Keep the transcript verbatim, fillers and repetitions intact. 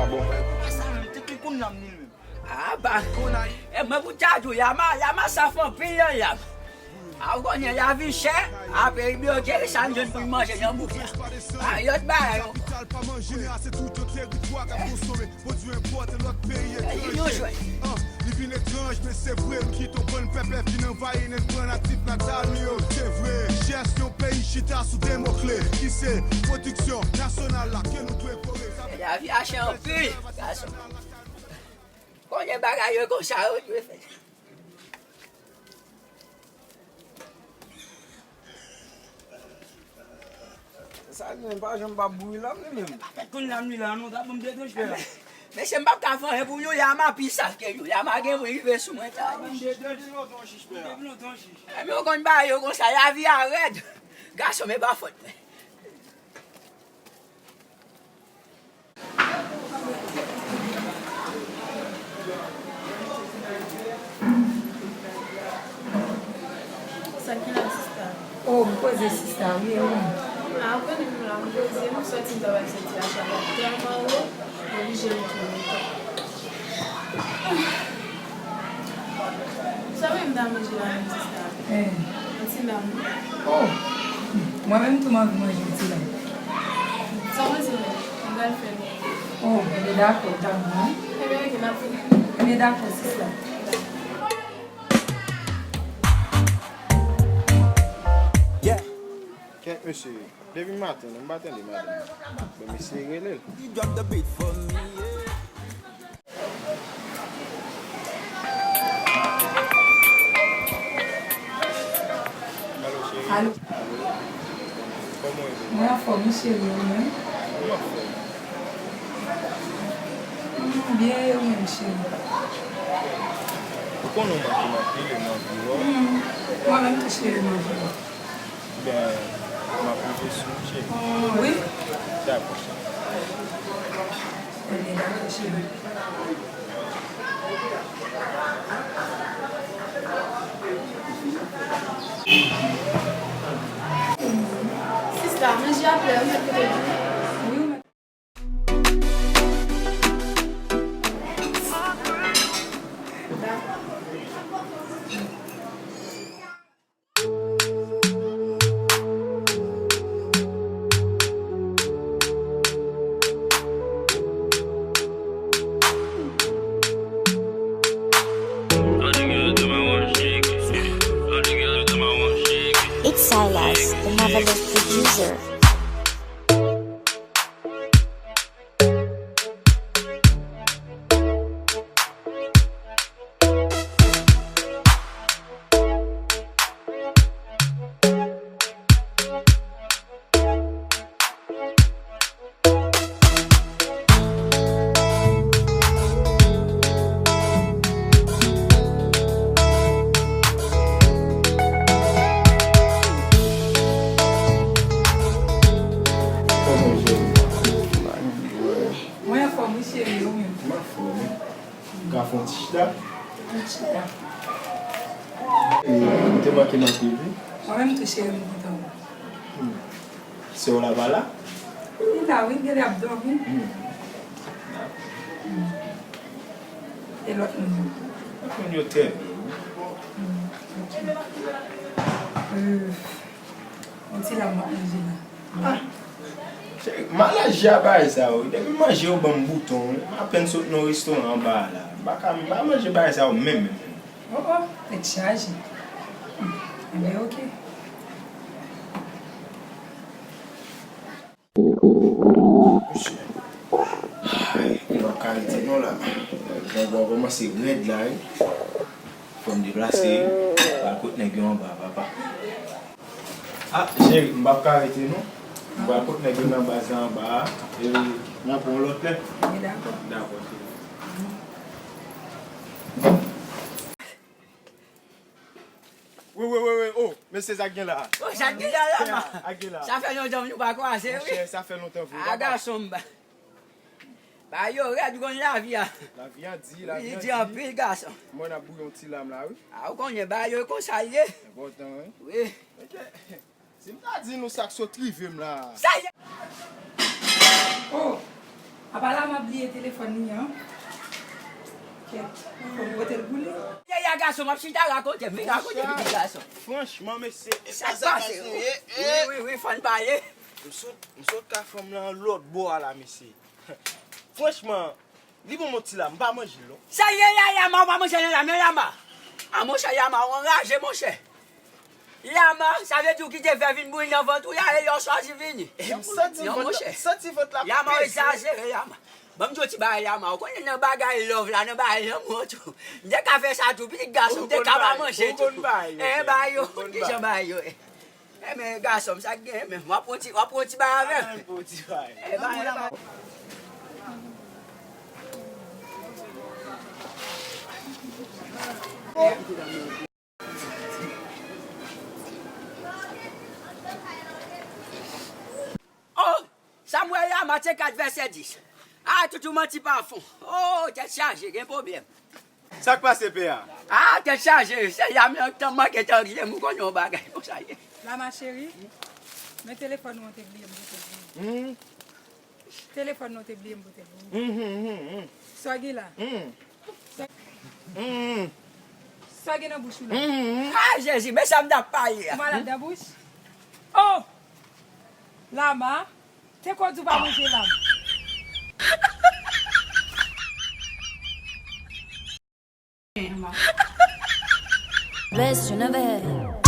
Bon. Ou pa sa menm, te pi kounye a m ni l menm. A ba. E mwen pou ta di w, Yama, Yama sa fè anpil nan Yama. A ou konnen lavi chè, a peyi bloke, sa n jwenn pou n manje nan bouch la. A, lòt bagay ankò. Kounye a se tout yon teritwa k ap konsome pwodui enpòte lòt peyi etranje. Li vin etranj, men se vre, nou kite yon bann pèpè vin anvayi n, pran natif natal nou yo. Se vre, richès yon peyi chita sou de mo kle, ki se pwodiksyon nasyonal la ke nou dwe kore. Lavi a chè anpil, gason. Konnen bagay yo konsa yo dwe fè. Sa li menm pa janm pa bouri la, li menm. Pa fèt konn la, m li la, non, ta ban m de tranch pè la. Mesye, m p ap ka fè anyen pou Youyama pi sav ke Youyama gen pou rive sou mwen ta. Ban m de tranch, lontan chich pè la. Depi lontan chich. Ebyen, ou konn bagay yo konsa, lavi a rèd. Gason, men pa fòt mwen. Sa ki la, sista? Oh, m poze sista, wi, e ou menm? A, ou konnen m la, m poze, m sòti, m travay sòti a, chalè tèlman wo, m oblije retounen. Sa w menm ta manje la menm sista? Eh. Yon ti lam. Oh. Mwen menm tou m anvi manje yon ti lam. Sa w panse fè? M pral fè l. Oh, ebyen dakò, ta bon. Ebyen ok, n ap vini. Ebyen dakò, sista. Yeah. Kèt mesye, depi maten, m pa tande madanm. Men mesye rele l. He drop the beat for me, yeah. Alo, cheri. Alo. Kòman w ye? Mwen anfòm, wi, cheri, ou menm? Mwen anfòm. Mm, byen, e ou menm, cheri? Ou konnen w manke m anpil, e m anvi wè w. Mm, mwen menm tou, cheri, m anvi wè w. Ben, m ap rive sou w, cheri. Mm, wi. Dakò, cheri. Ebyen, dakò, cheri. Sista, manje a prè, ou mèt kote l ye. Wi, ou mèt. It's Silas, the marvelous producer. Kòman w ye? Mwen anfòm, wi, cheri, ou menm? M anfòm, wi. Ou ka fè yon ti chita? Yon ti chita. E, ou te manke m anpil, wi. Mwen menm tou, cheri, m kontan wè w. Hmm. Sè w la pa la? Li la, wi, genlè ap dòmi. Hmm. Hmm. E lòt moun yo? Lòt moun yo trè byen, wi. Hmm, ok. Euh, Yon ti lam m ap manje la. Ah, cheri, m alaji a bagay sa yo. Depi manje yo ban m bouton, m apèn sot nan restoran anba a la. M pa ka, m pa manje bagay sa yo menm, menm, menm. Oh, oh, tèt chaje. Hmm, ebyen, ok. Mesye. Ay, m ap ka rete non la. Grangou a kòmanse rèd la, wi. Fò m deplase, pral kot nèg yo anba, papa. Ah, cheri, m p ap ka rete non. M pral kot nèg yo nan baz la anba a. E, n a pran yon lòt lè. Wi, dakò. Dakò, cheri. Wi, wi, wi, wi. Oh, mesye, sa k gen la? Oh, sa k gen la, la, ma. Sa k gen la. Sa fè lontan nou pa kwaze, wi. Monchè, sa fè lontan vre, papa. A, gason m ba. Ba yo rèd, ou konn lavi a. Lavi a di, lavi a di. Li di anpil, gason. Mwen ap bouyi yon ti lam la, wi. A, ou konnen ba yo konsa l ye. Enpòtan, wi. Wi. Ok. Si m ta di nou sa k sot rive m la. Sa ye. Oh. Papa Lama bliye telefòn li an. Kèt, fò m pote l pou li. Yaya gason, m ap chita rakonte, m vin rakonte pitit gason. Franchman, mesye, e pa sa mesye ye. Wi, wi, wi, fò n pale. M sot, m sot ka fanm nan lòt bò a la, mesye. Franchman, li ban m yon ti la, m pa manje l non. Sa ye Yaya, ma ou pa manje nan la, men Lama. A monchè, Yama, ou anraje, monchè. Yama, sa vle di ou kite vè vin bouyi nan vant ou, Yaya, yo swazi vini. E m santi vant la, santi vant la peze. Yama, ou egzajere, Yama. Ban m di w ti bagay, Yama, ou konnen nan bagay love la, nan bagay lanmou tou. M te ka fè sa tou, pitit gason, m te ka pa manje tou. E, ba yo, kijan ba yo, e? E, men gason m, sa k gen, men w ap pran ti, w ap pran ti bagay avè m. E, ba yo, ba yo. Oh, sa m wè la, Matye kat vèsè dis. Ah, toutou manti pa fon. Oh, tèt chaje, gen pwoblèm. Sa k pase, pè a? Ah, tèt chaje, se la men an tan manke tan rive, m konnen yon bagay konsa ye. Lama cheri, men telefòn ou an te bliye m pote pou ou. Hmm. Telefòn nan te bliye m pote pou ou. Mhm, mhm, mhm. Sa w gen la? Mhm. Sa, mhm, sa w gen nan bouch ou la? Mhm. Ah, Jezi, men sa m t ap pale a. Ou malad nan bouch? Oh! Lama, te kwè w di w pa manje lam. Best you never had.